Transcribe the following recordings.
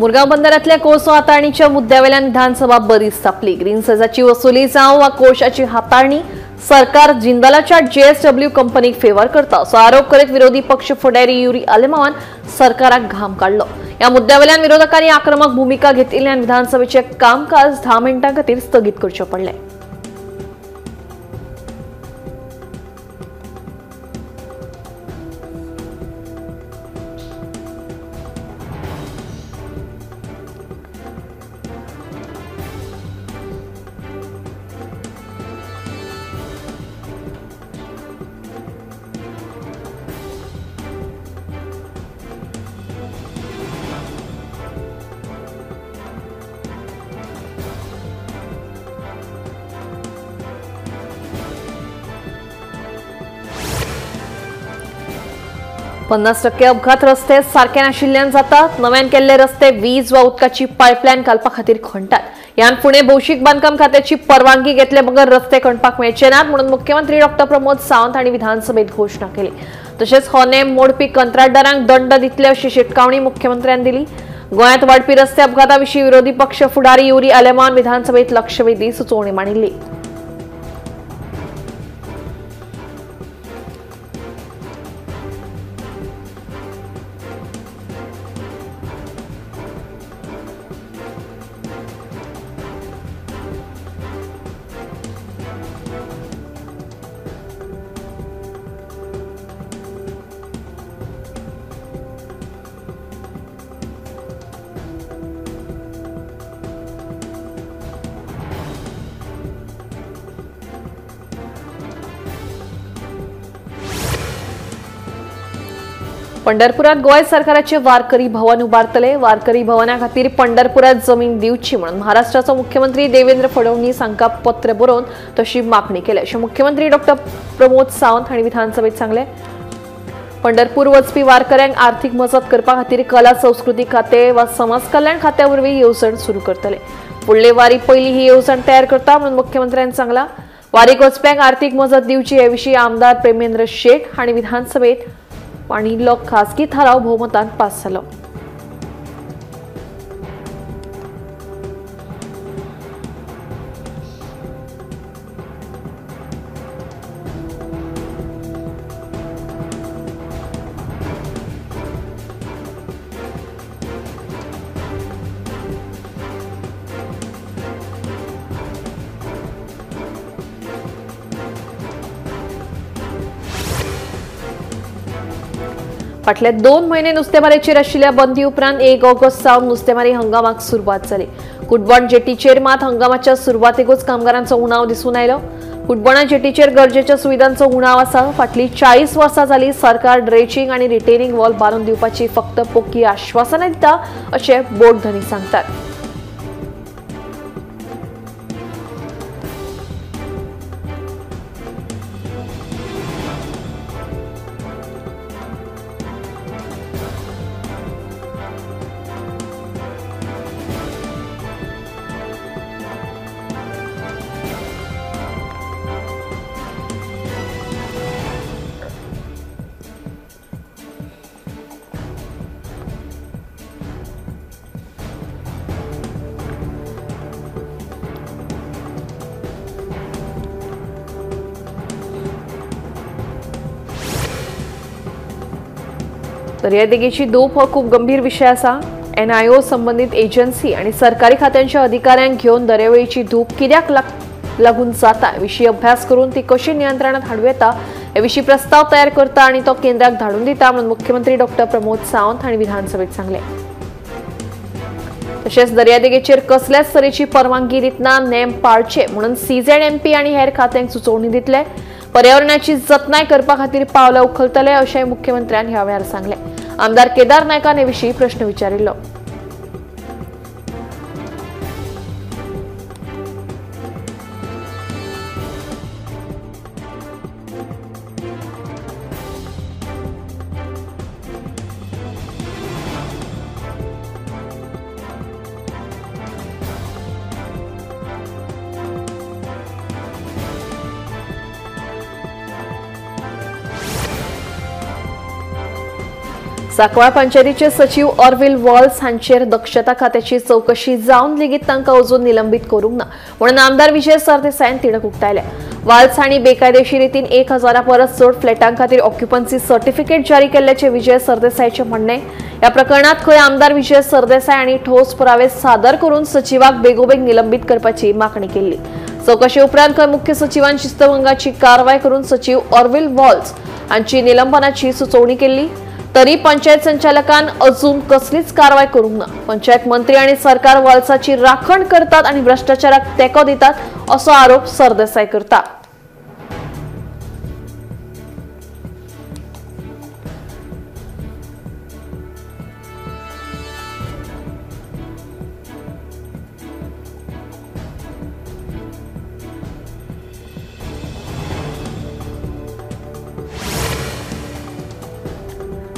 मुरगांव बंदरांतल्या कोळसो हाताळणीच्या मुद्द्यावेल्यान विधानसभा बरीच तापली। ग्रीन सेजाची वसुली जावं वा कोळशाची हाताळणी, सरकार जिंदालाच्या जेएसडब्ल्यू कंपनीक फेवर करता असो आरोप करीत विरोधी पक्ष फुडारी युरी आलेमावान सरकाराक घाम काडलो। ह्या मुद्द्यावेल्यान विरोधकांनी आक्रमक भूमिका घेतिल्ल्यान विधानसभेचे कामकाज 10 मिनटां खातीर स्थगीत करचें पडलें। पन्नास टक्के अपघात रस्ते सारखे नाशिल्ल्यान जातात। नव्यान केल्ले रस्ते वीज वा उदकाची पायपलायन घालपा खातीर खणटात। ह्यान फुडें भौशीक बांदकाम खात्याची परवानगी घेतले बगर रस्ते खणपाक मेळचे नात म्हणून मुख्यमंत्री डॉ प्रमोद सावंत हांणी विधानसभेत घोशणा केली। तशेंच हो नेम मोडपी कंत्राटदारांक दंड दितले अशी शिटकावणी मुख्यमंत्र्यान दिली। गोंयांत वाडपी रस्ते अपघाता विशीं विरोधी पक्ष फुडारी युरी आलेमावान विधानसभेत लक्षवेधी सुचोवणी मांडिल्ली। पंढरपुरात गोंय सरकाराचे वारकरी भवन उबारतले। वारकरी भवना खातीर पंढरपुरात जमीन दिवची म्हणून महाराष्ट्राचो मुख्यमंत्री देवेंद्र फडणवीस हांकां पत्र बरोवन तशी मागणी केल्या अशें मुख्यमंत्री डॉ प्रमोद सावंत हांणी विधानसभेत सांगलें। पंढरपूर वचपी वारकऱ्यांक आर्थिक मजत करपा खातीर कला संस्कृती खातें वा समाज कल्याण खात्या वरवीं येवजण सुरू करतले। फुडले वारी पयलीं ही येवजण तयार करता म्हणून मुख्यमंत्र्यान सांगलां। वारीक वचप्यांक आर्थिक मजत दिवची हे विशीं आमदार प्रेमेंद्र शेट हांणी विधानसभेत मांडिल्लो खासगी थाराव भोवमतान पास जालो। फाटले 2 म्हयने नुस्तेमारीचेर आशिल्ल्या बंदी उपरांत 1 ऑगस्ट सावन नुस्तेमारी हंगामाक सुरवात जाली। कुटबण जेटीचेर मात हंगामाच्या सुरवातेकूच कामगारांचो उणाव दिसून आयलो। कुटबणा जेटीचेर गरजेच्या सुविधांचो उणाव आसा। फाटली 40 वर्सां जाली सरकार ड्रेचिंग आनी रिटेनिंग वॉल बांदून दिवपाची फक्त पोकी आश्वासनां दिता अशें बोट धनी सांगतात। दर्यादेगेची धूप हो खूब गंभीर विशय आसा। एनआयओ संबंधित एजन्सी आणि सरकारी खात्यांच्या अधिकाऱ्यांक घेवन दर्यावेळेची धूप कित्याक लागून जाता विशीं अभ्यास करून ती कशी नियंत्रणात हाडूं येता हे विशीं प्रस्ताव तयार करता आणि तो केंद्राक धाडून दिता म्हणून मुख्यमंत्री डॉ प्रमोद सावंत हांणी विधानसभेत सांगलें। तशेंच दर्यादेगेचेर कसल्याच तरेची परवानगी दितना नेम पाळचे म्हणून सीझेडएमपी आणि हेर खात्यांक सुचोवणी दितले। पर्यावरणाची जतनाय करपा खातीर पावलां उखलतले अशें मुख्यमंत्र्यान ह्या वेळार सांगलें। आमदार केदार नायकान हे विशीं प्रश्न विचारिल्लो। सांकवाळ पंचायतीचे सचिव ऑर्विल वॉल्स हांचेर दक्षता खात्याची चवकशी जावन लेगीत तांकां अजून निलंबीत करूंक ना म्हणून आमदार विजय सरदेसायान तिडक उक्तायल्या। वाल्स हांणी बेकायदेशीर रितीन 1000 परस चड फ्लॅटां खातीर ऑक्युपन्सी सर्टिफिकेट जारी केल्ल्याचे विजय सरदेसायाचे म्हणणें। ह्या प्रकरणात खंय आमदार विजय सरदेसाय हांणी ठोस पुरावे सादर करून सचिवाक बेगोबेग निलंबीत करपाची मागणी केल्ली। चवकशे उपरांत खंय मुख्य सचिवान शिस्तभंगाची कारवाय करून सचिव ऑर्विल वॉल्स हांची निलंबनाची सुचोवणी केल्ली। तरी पंचायत संचालकान अजून कसलीच कारवाय करूंक ना। पंचायत मंत्री आणि सरकार वॉल्साची राखण करतात आणि भ्रष्टाचाराक तेंको दितात असो आरोप सरदेसाय करता।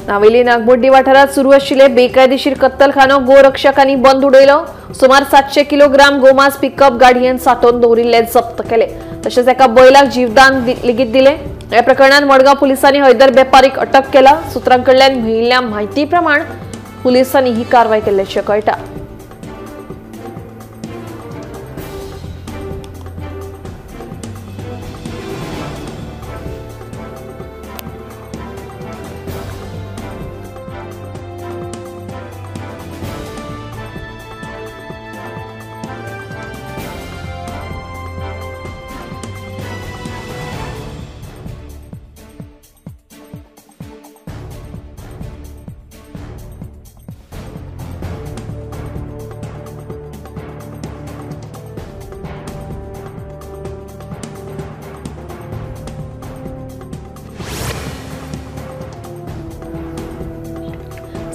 नावेली नागबोड्डी वाठारात सुरू आशिल्ले बेकायदेशीर कत्तलखानो गोरक्षकांनी बंद उडयलो। सुमार 700 किलोग्राम गोमांस पिकअप गाडयेन सांठोवन दवरिल्ले जप्त केले। तशेंच एका बैलाक जीवदान लेगीत दिले। ह्या प्रकरणात मडगांव पुलिसांनी हैदर बेपारीक अटक केला। सुत्रां कडल्यान मेळिल्ल्या म्हायती प्रमाण पुलिसांनी ही कारवाय केल्ल्याचें कळटा।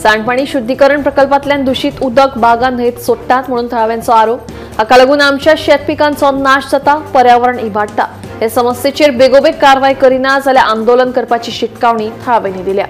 सांडपाणी शुद्धीकरण प्रकल्पांतल्यान दूषित उदक बागा न्हंयेत सोडटात म्हणून थळाव्यांचो आरोप। हाका लागून आमच्या शेतपिकांचो नाश जाता, पर्यावरण इबाडटा। हे समस्येचेर बेगोबेग कारवाय करिना जाल्यार आंदोलन करपाची शिटकावणी थळाव्यांनी दिल्या।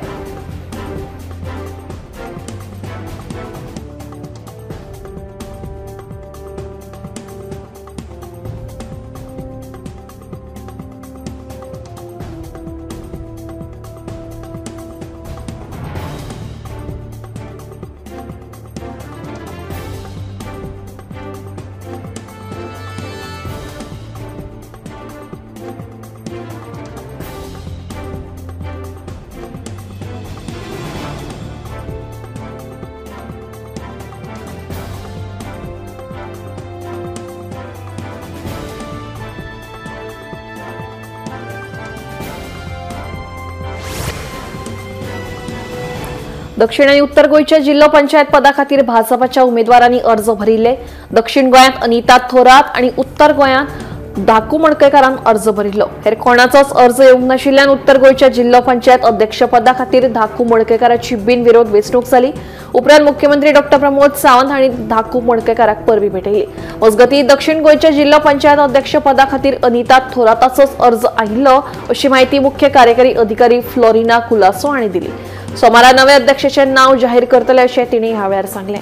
दक्षिण आणि उत्तर गोंयच्या जिल्हो पंचायत पदा खातीर भाजपाच्या उमेदवारांनी अर्ज भरिल्ले। दक्षिण गोंयांत अनिता थोरात आणि उत्तर गोंयांत धाकू मडकयकारान अर्ज भरिल्लो। हेर कोणाचोच अर्ज येवंक नाशिल्ल्यान उत्तर गोंयच्या जिल्हो पंचायत अध्यक्षपदा खातीर धाकू मडकयकाराची बिनविरोध वेंचणूक जाली। उपरांत मुख्यमंत्री डॉ प्रमोद सावंत हांणी धाकू मडकयकाराक परबी भेटयली। मजगतीं दक्षिण गोंयच्या जिल्हो पंचायत अध्यक्षपदा खातीर अनिता थोराताचोच अर्ज आयिल्लो अशी म्हायती मुख्य कार्यकारी अधिकारी फ्लोरिना कुलासो हांणी दिली। सोमारा नवे अध्यक्षाचे नाव जाहीर करतले अशें तिणें ह्या वेळार सांगलें।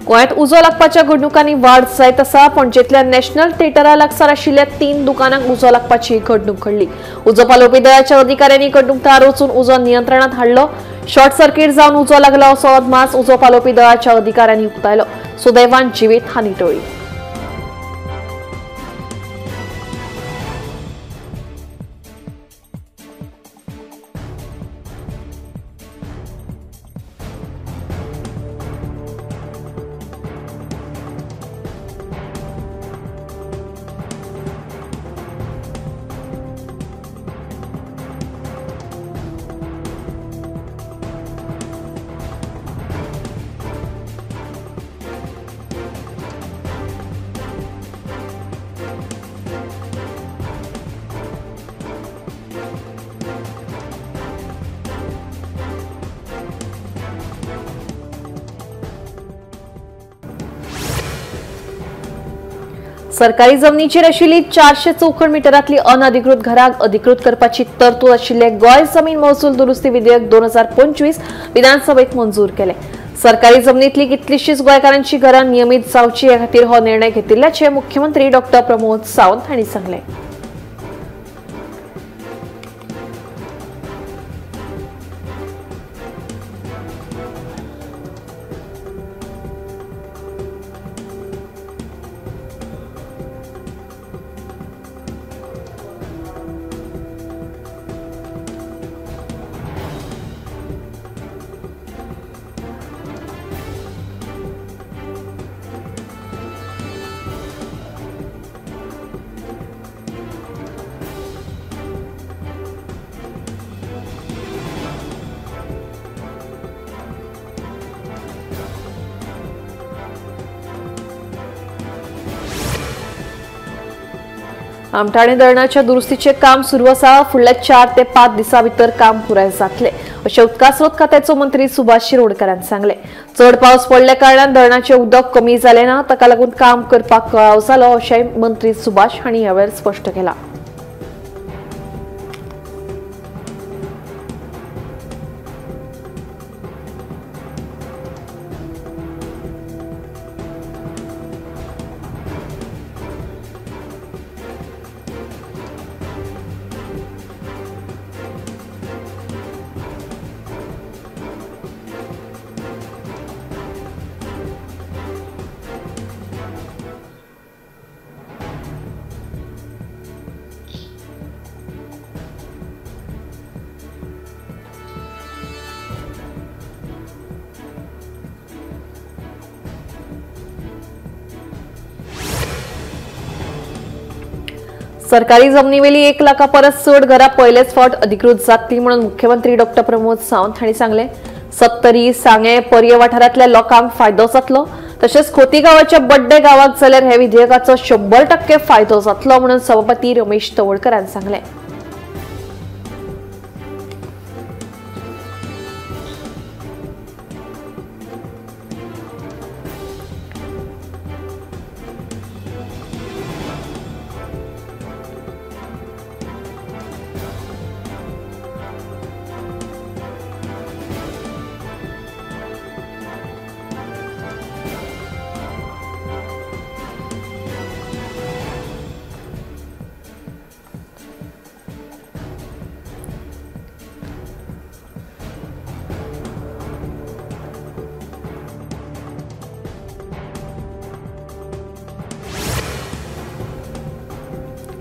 गोंयांत उजो लागपाच्या घडणुकांनी वाड जायत आसा। पणजेंतल्या नॅशनल थिएटरा लागसार आशिल्ल्या 3 दुकानांक उजो लागपाची घडणूक घडली। उजो पालोवपी दळाच्या अधिकाऱ्यांनी घडणूक थळार वचून उजो नियंत्रणात हाडलो। शॉर्ट सर्किट जावन उजो लागलो असो अदमास उजो पालोवपी दळाच्या अधिकाऱ्यांनी उक्तायलो। सुदैवान जिवीत हानी टळ्ळी। सरकारी जमनीचेर आशिल्ली 400 चौखण मिटरांतली अनधिकृत घरांक अधिकृत करपाची तरतूद आशिल्ले गोंय जमीन महसूल दुरुस्ती विधेयक 2025 विधानसभेत मंजूर केले। सरकारी जमनीतली कितलीशीच गोंयकारांची घरां नियमित जावची हे खातीर हो निर्णय घेतिल्ल्याचे मुख्यमंत्री डॉ प्रमोद सावंत हांणी सांगलें। आमठाणे धरणाच्या दुरुस्तीचे काम सुरू आसा। फुडल्या 4 ते 5 दिसां भितर काम पुराय जातले अशें उदका स्रोत खात्याचो मंत्री सुभाष शिरोडकारान सांगलें। चड पावस पडल्या कारणान धरणाचें उदक कमी जालें ना, ताका लागून काम करपाक कळाव जालो अशें मंत्री सुभाष हांणी ह्या वेळार स्पश्ट केलां। सरकारी जमनीवेली 1 लाखा परस चड घरां पयलेच फावट अधिकृत जातली म्हणून मुख्यमंत्री डॉ प्रमोद सावंत हांणी सांगलें। सत्तरी, सांगें, पर्ये वाठारांतल्या लोकांक फायदो जातलो, तशेंच खोतीगांवाच्या बड्डे गांवाक जाल्यार हे विधेयकाचो 100% फायदो जातलो म्हणून सभापती रमेश तवडकरान सांगलें।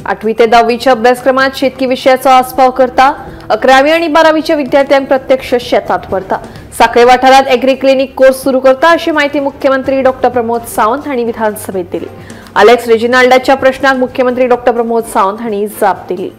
आठवी ते दहावीच्या अभ्यासक्रमात शेतकी विषयाचो आस्पाव करता। 11वी आणि 12वीच्या विद्यार्थ्यांक प्रत्यक्ष शेतात व्हरता। साखळे वाठारात एग्री क्लिनिक कोर्स सुरू करता अशी माहिती मुख्यमंत्री डॉ प्रमोद सावंत हांणी विधानसभेत दिली। अलेक्स रेजिनाल्डाच्या प्रश्नाक मुख्यमंत्री डॉ प्रमोद सावंत हांणी जाप दिली।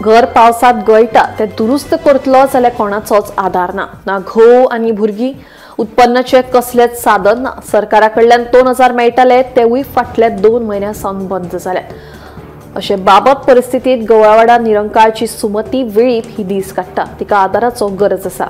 घर पावसात गळटा ते दुरुस्त करतलो जाल्यार कोणाचोच आदार ना, ना घोव आनी भुरगीं, उत्पन्नाचें कसलेंच साधन ना। सरकारा कडल्यान 2000 मेळटाले तेवूय फाटल्या 2 म्हयन्यां सावन बंद जाल्यात। अशे बाबत परिस्थितीत गोवावाडा निरंकाळची सुमती वेळीप ही दीस काडटा, तिका आदाराचो गरज आसा।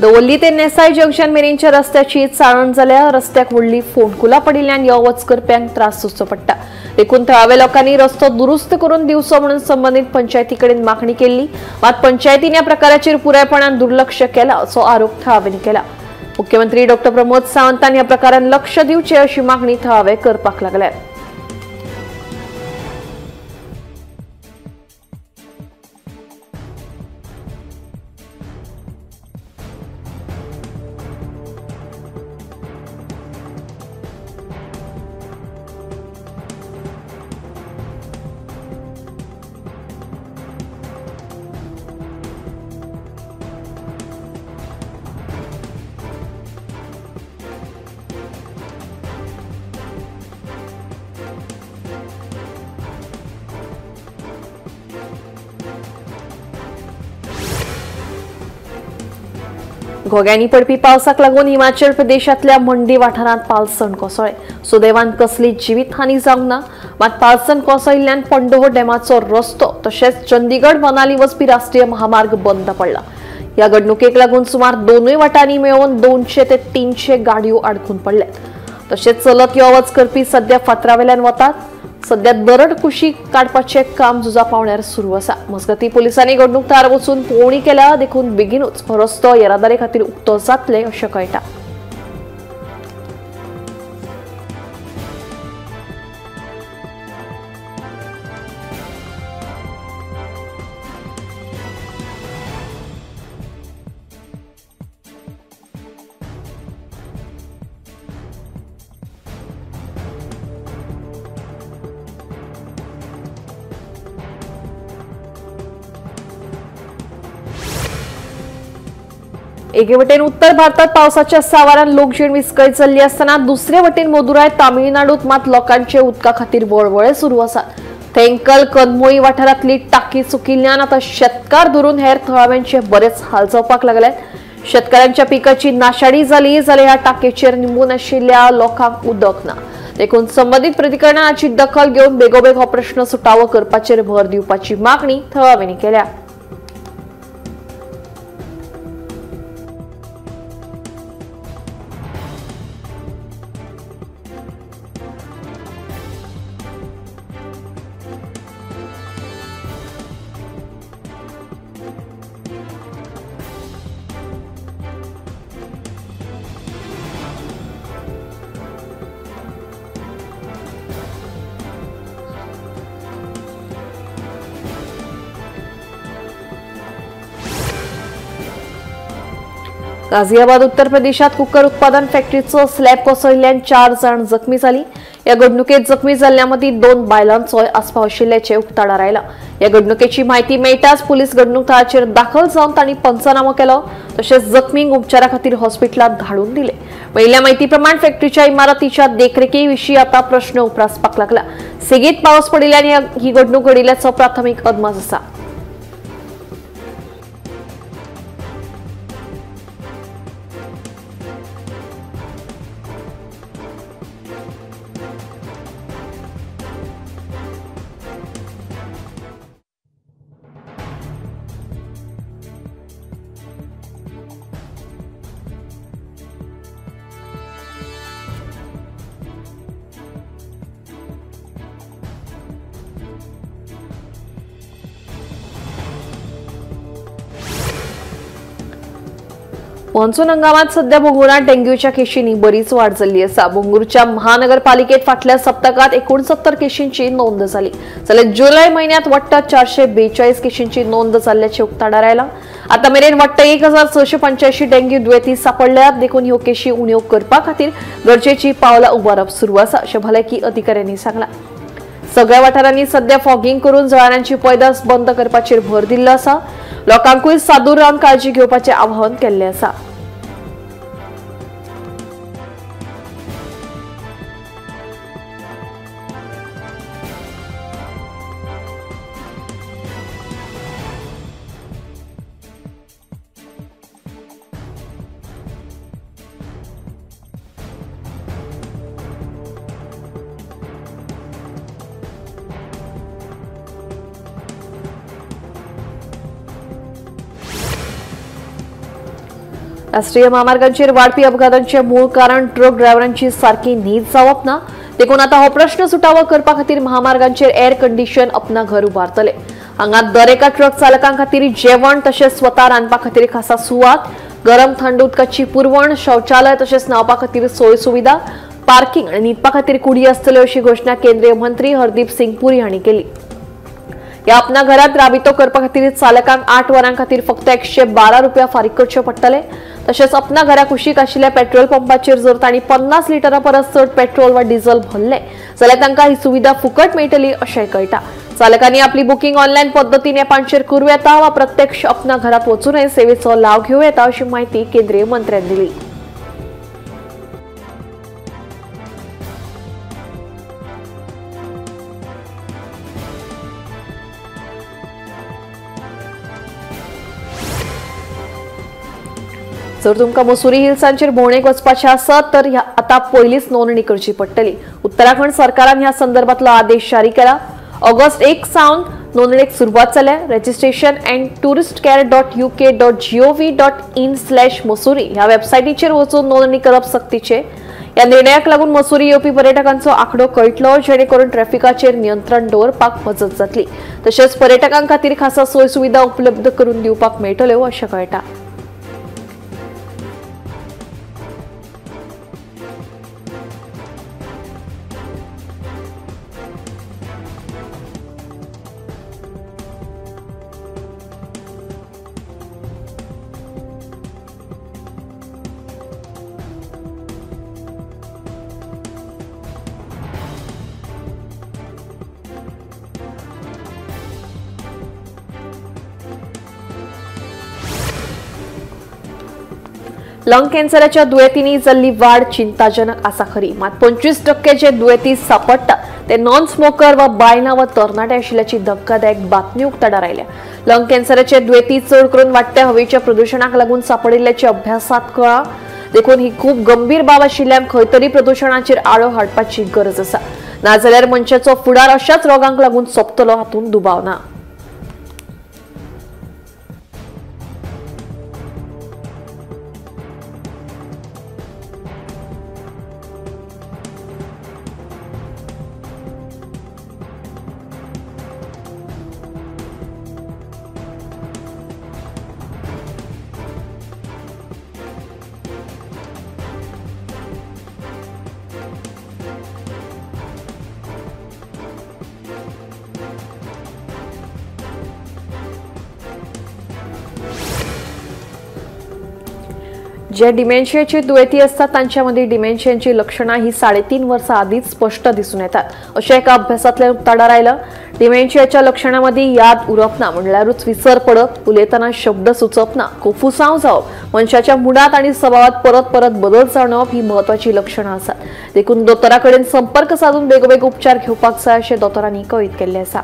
दवर्ली ते नेसाय जंक्शन मेरेनच्या रस्त्याची चाळण जाल्या. रस्त्याक व्हडली फोंडकुलां पडिल्ल्यान यो वच करप्यांक त्रास सोंसचो पडटा. देखून थळाव्या लोकांनी रस्तो दुरुस्त करून दिवचो म्हणून संबंदीत पंचायती कडेन मागणी केल्ली. मात पंचायतीन ह्या प्रकाराचेर पुरायपणान दुर्लक्ष केला असो आरोप थळाव्यांनी केला. मुख्यमंत्री डॉ प्रमोद सावंतान ह्या प्रकारान लक्ष दिवचें अशी मागणी थळावे करपाक लागल्या. घोग्यांनी पडपी पावसाक लागून हिमाचल प्रदेशांतल्या मंडी वाठारांत पालसण कोसळ्ळें. सुदैवान कसली जिवीतहानी जावंक ना. मात पालसण कोसळिल्ल्यान पंडोह डॅमाचो रस्तो तशेंच चंदीगड मनाली वचपी राष्ट्रीय महामार्ग बंद पडला. ह्या घडणुकेक लागून सुमार दोनूय वाटांनी मेळून 200 ते 300 गाडयो आडकून पडल्यात. तशेंच चलत यो वच करपी सद्या फातरावेल्यान वतात. सद्या दरड कुशीक काडपाचें काम झुजा पावण्यार सुरू आसा. मजगतीं पोलिसांनी घडणूक थळार वचून पळोवणी केल्या. देखून बेगीनूच हो रस्तो येरादारी खातीर उक्तो जातले अशें कळटा. एके वटेन उत्तर भारतात पावसाच्या सावारान लोकजीण विस्कळीत जाल्ली आसतना दुसरे वटेन मदुराय तामिळनाडूत मात लोकांचे उदका खातीर वळवळे सुरू आसात. थेंकल कदमोई वाठारांतली टाकी चुकिल्ल्यान आतां शेतकार धरून हेर थळाव्यांचे बरेच हाल जावपाक लागल्यात. शेतकारांच्या पिकाची नाशाडी जाली जाल्यार ह्या टाकेचेर निंबून आशिल्ल्या लोकांक उदक ना. देखून संबंदीत प्राधिकरणाची दखल घेवन बेगोबेग हो प्रश्न सुटावो करपाचेर भर दिवपाची मागणी थळाव्यांनी केल्या. गाझियाबाद उत्तर प्रदेशात कुकर उत्पादन फॅक्टरीचो स्लॅब कोसळिल्ल्यान 4 जाण जखमी जाली. या घडणुकेत जखमी जाल्ल्यामदीं 2 बायलांचोय आस्पाव आशिल्ल्याचें उक्ताडार आयलां. या घडणुकेची म्हायती मेळटाच पुलीस घडणूक थळाचेर दाखल जावन तांणी पंचनामो केलो. तशेंच जखमींक उपचारा खातीर हॉस्पिटलांत धाडून दिले. मेळिल्ल्या म्हायती प्रमाण फॅक्टरीच्या इमारतीच्या देखरेखी विशीं आतां प्रश्न उप्रासपाक लागला. सेगीत पावस पडिल्ल्यान ही घडणूक घडिल्ल्याचो प्राथमीक अदमास आसा. मॉन्सून हंगामात सध्या भोंगुरात डेंग्यूच्या केशींनी बरीच वाढ जाल्ली आसा. भोंगूरच्या महानगरपालिकेत फाटल्या सप्तकात 69 केशींची नोंद जाली. जाल्यार जुलय म्हयन्यात वट्ट 442 केशींची नोंद जाल्ल्याचें उक्ताडार आयलां. आतां मेरेन वट्ट 1685 डेंग्यू दुयेंती सापडल्यात. देखून ह्यो केशी उण्यो करपा खातीर गरजेची पावलां उबारप सुरू आसा अशें भलायकी अधिकाऱ्यांनी सांगलां. सगळ्या वाठारांनी सध्या फॉगिंग करून जळारांची पैदास बंद करपाचेर भर दिल्लो आसा. लोकांकूय सादूर रावन काळजी घेवपाचें आवाहन केल्लें आसा. राष्ट्रीय म्हामार्गांचेर वाडपी अपघातांचे मूळ कारण ट्रक ड्रायव्हरांची सारकी न्हीद जावप ना, देखून आतां हो प्रश्न सुटावो करपा खातीर महामार्गांचेर एअर कंडिशन अपना घर उबारतले। हांगा दर एका ट्रक चालकां खातीर जेवण तशेंच स्वता रांदपा खातीर खासा सुवात, गरम थंड उदकाची पुरवण, शौचालय तशेंच न्हावपा खातीर सोय सुविधा, पार्किंग आनी न्हिदपा खातीर कुडी आसतल्यो अशी घोशणा केंद्रीय मंत्री हरदीप सिंग पुरी हांणी केली। ह्या अपना घरात राबितो करपा खातीर चालकांक 8 वरां खातीर फक्त 112 रुपया फारीक करचे पडटले। तशेंच अपना घरा कुशीक आशिल्ल्या पेट्रोल पंपाचेर जर तांणी 50 लिटरा परस चड पेट्रोल वा डिझल भरले जाल्यार तांकां ही सुविधा फुकट मेळटली अशें कळटा। चालकांनी आपली बुकिंग ऑनलायन पद्दतीन ॲपांचेर करूं येता वा प्रत्यक्ष अपना घरात वचूनय सेवेचो लाव घेवं येता अशी म्हायती केंद्रीय मंत्र्यान दिली। जर तुमकां मसुरी हिल्सांचेर भोंवडेक वचपाचें आसत तर आतां पयलींच नोंदणी करची पडटली। उत्तराखंड सरकारान ह्या संदर्भातलो आदेश जारी केला। ऑगस्ट 1 सावन नोंदणीक सुरवात जाल्या। Registration and tourist care dot UK dot GOV dot in slash Mussoorie ह्या वेबसायटीचेर वचून नोंदणी करप सक्तीचें। ह्या निर्णयाक लागून मसुरी येवपी पर्यटकांचो आंकडो कळटलो, जेणे करून ट्रॅफिकाचेर नियंत्रण दवरपाक मजत जातली। तशेंच पर्यटकां खातीर खासा सोय सुविधा उपलब्ध करून दिवपाक मेळटल्यो अशें कळटा। लंग कॅन्सराच्या दुयेंतींनी जाल्ली वाड चिंताजनक आसा खरी, मात 25% जे दुयेंती सापडटात ते नॉन स्मोकर वा बायलां वा तरणाटे आशिल्ल्याची धक्कादायक बातमी उक्ताडार आयल्या। लंग कॅन्सराचे दुयेंती चड करून वाडट्या हवेच्या प्रदुशणाक लागून सापडिल्ल्याचे अभ्यासात कळ्ळां। देखून ही खूब गंभीर बाब आशिल्ल्यान खंय तरी प्रदुशणाचेर आळो हाडपाची गरज आसा, नाजाल्यार मनशाचो फुडार अशाच रोगांक लागून सोंपतलो हातूंत दुबाव ना। जे डिमेन्शियाचे दुयेंती असतात तांच्यामध्ये डिमेन्शियाची लक्षणां ही 3.5 वर्सां आदींच स्पश्ट दिसून येतात अशें एका अभ्यासांतल्यान उक्ताडार आयलां। डिमेन्शियाच्या लक्षणांमध्ये याद उरप ना, म्हणल्यारूच विसर पडप, उलयतना शब्द सुचप ना, कोफुसांव जावप, मनशाच्या मुडांत आनी स्वभावात परत परत बदल जाणवप ही म्हत्वाची लक्षणां आसात। देखून दोतोरा कडेन संपर्क साधून बेगोबेग उपचार घेवपाक जाय अशें दोतोरांनी कळीत केल्लें आसा।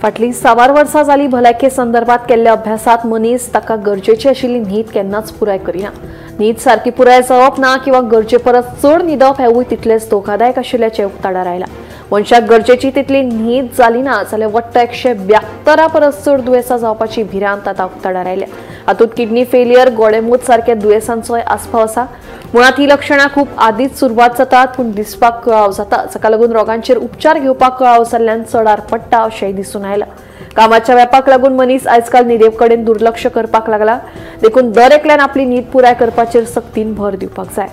फाटलीं 4 वर्सां जाली भलायके संदर्भात केल्ल्या अभ्यासात मनीस ताका गरजेची आशिल्ली न्हीद केन्नाच पुराय करिना। न्हीद सारकी पुराय जावप ना किंवा गरजे परस चड न्हिदप हेवूय तितलेंच धोकादायक आशिल्ल्याचें उक्ताडार आयलां। मनशाक गरजेची तितली न्हीद जाली ना जाल्यार वट्ट 172 परस चड दुयेंसां जावपाची भिरांत आतां उक्ताडार आयल्या। हातूंत किडनी फेलियर, गोडेमूत सारक्या दुयेंसांचोय आस्पाव आसा। मुळांत ही लक्षणां खूब आदींच सुरवात जातात, पूण दिसपाक कळाव जाता, जाका लागून रोगांचेर उपचार घेवपाक कळाव जाल्ल्यान चडार पडटा अशेंय दिसून आयलां। कामाच्या व्यापाक लागून मनीस आयजकाल न्हिदे कडेन दुर्लक्ष करपाक लागला, देखून दर एकल्यान आपली न्हीद पुराय करपाचेर सक्तीन भर दिवपाक जाय।